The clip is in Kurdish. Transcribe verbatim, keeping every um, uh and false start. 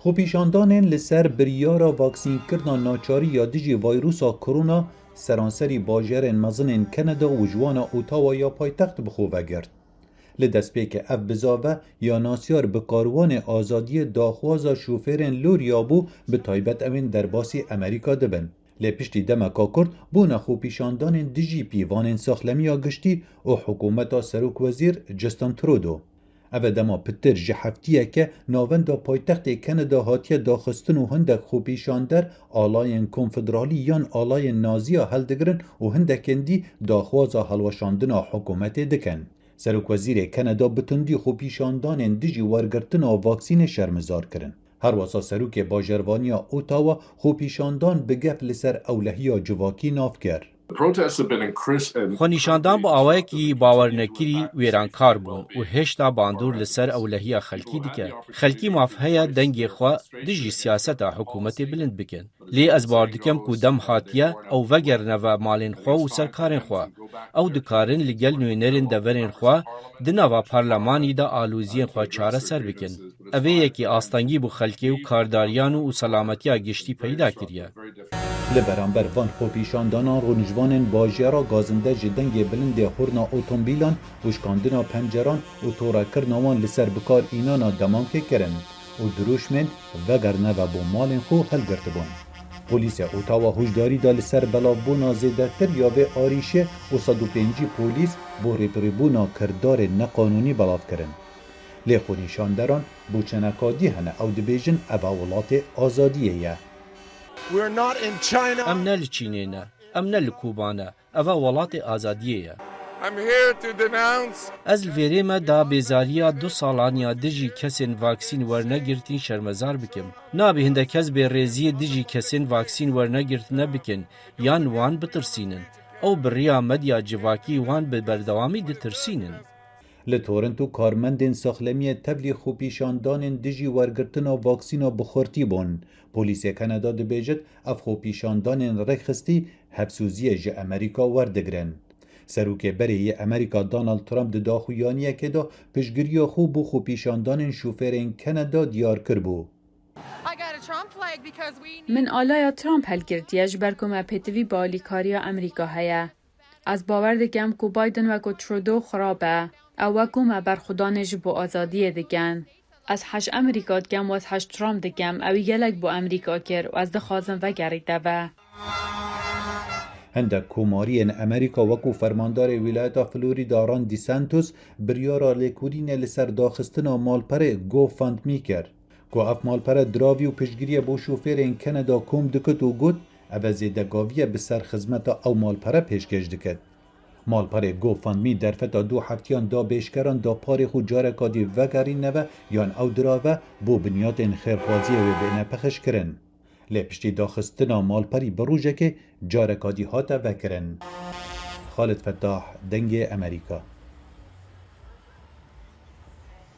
Xwepîşandanên li ser biryara vaksînkirina naçarî ya dijî vayrusa korona seranserî bajarên mezin ên Kanada û ji wan a Ottawa ya paytext bi xwe vegirt. Li destpêkê ev bizave ya nasyar bi karwanê azadiyê daxwaza şofêrên lorya bû, bi taybet ew ên derbasî Amerîka dibin. Lê piştî demeka kurt bûne xwepîşandanên dijî pîvanên saxlemiya giştî û hikûmeta serokwezîr Justin Trudeau. Ev e dema pitir ji heftiyeke navenda paytextê Kanada hatiye daxistin û hindek xwepîşander alayên konfederalî yan alayên naziya hildigirin û hindekên dî daxwaza hilweşandina hikûmetê dikin. Serokwezîrê Kanada bi tundî xwepîşandanên dijî wergirtina vaksînê şermizar kirin. Herwesa serokê bajarvaniya Ottawa xwepîşandan bi gef li ser ewlehiya civakî nav kir. The protests have been increas-, in- Xwenîşandan bi awayekî bawernekirî wêrankar bûn û hêşta bandor li ser ewlehiya xelkî dike. Xelkî maf heye dengê xwe dijî siyaseta hikûmetê bilind bikin. Lê ez bawer dikim ku dem hatiye, ew vegerine ve malên xwe û ser karên xwe. Ew dikarin li gel nûnerên deverên xwe di nava parlemanî de aloziyên xwe çareser bikin. Ev ê yekî astengî bo xelkê û kardariyan û selametiya giştî peyda kiriye. Li beramber van xwepîşandanan rûnişvanên bajêra gazinde ji dengê bilindê hurna otomobîlan û şikandina penceran û torekirina wan li ser bikar înana demankê kirin û dirûşmên vegerine ve bo malên xwe hilgirtibûn. Polîsê Ottawa hûşdarî da li ser belavbûna zêdetir ya vê arîşê û sed û pêncî polîs bo rêbirîbûna kirdarên neqanûnî belav kirin. Lê xwenîşanderan bo çeneka dî hene ew dibêjin eva welatê azadiyê ye. We're not in China. Em ne li Çînê ne. Em ne li Kuba ne. Eva welatê azadiyê ye. I'm here to denounce. Ez li vêrê me da bêzariya du salan ya dijî kesên vaksîn wernegirtîn şermezar bikim. Nabê hindek kes bêrêziyê dijî kesên vaksîn wernegirtine bikin yan wan bitirsînin. Ew bi riya medya civakî wan bi berdewamî ditirsînin. Li Toronto karmendên saxlemiyê tevlî xwepîşandanên dijî wergirtina vaksîna bi xurtî bûn. Polîsê Kanada dibêjit, ev xwepîşandanên rêkxistî hevsoziyê ji Amerîka werdigirin. Serokê berê yê Amerîka Donald Trump di daxuyaniyekê de piştgiriya xwe bo xwepîşandanên şofêrên Kanada diyar kiribû. I got a Trump flag because we need Min alaya Trump helgirtiye ji ber ku me pêtivî bi alîkariya Amerîka heye. Ez bawer dikim ku Biden weko Trudeau xirab e. Ew weko me berxwedanê ji bo azadiyê dikin. Ez hej Amerîka dikim û ez hej Trump dikim. Ewî gelek bo Amerîka kir û ez dixwazim vegerîte ve. Hindek komariyên Amerîka wekû fermandarê wîlayeta Florida Ron DeSantis biryara lêkolînê li ser daxistina malperê GoFundMe kir. Ku ev malpere diravî û piştgiriyê bo şofêrên Kanada kom dikit û got, ev e zêdegaviye bi ser xizmeta ew malpere pêşkêş dikit. Malperê GoFundMe derfeta du heftiyan da bêşkeran da parê xwe careka dî vegerîne ve yan ew dirave bo binyatên xêrxwaziyê wê bêne pexişkirin. Lê piştî daxistina malperî bi rojekê careka dî hate vekirin. Xalid Fettah, Dengê Amerîka.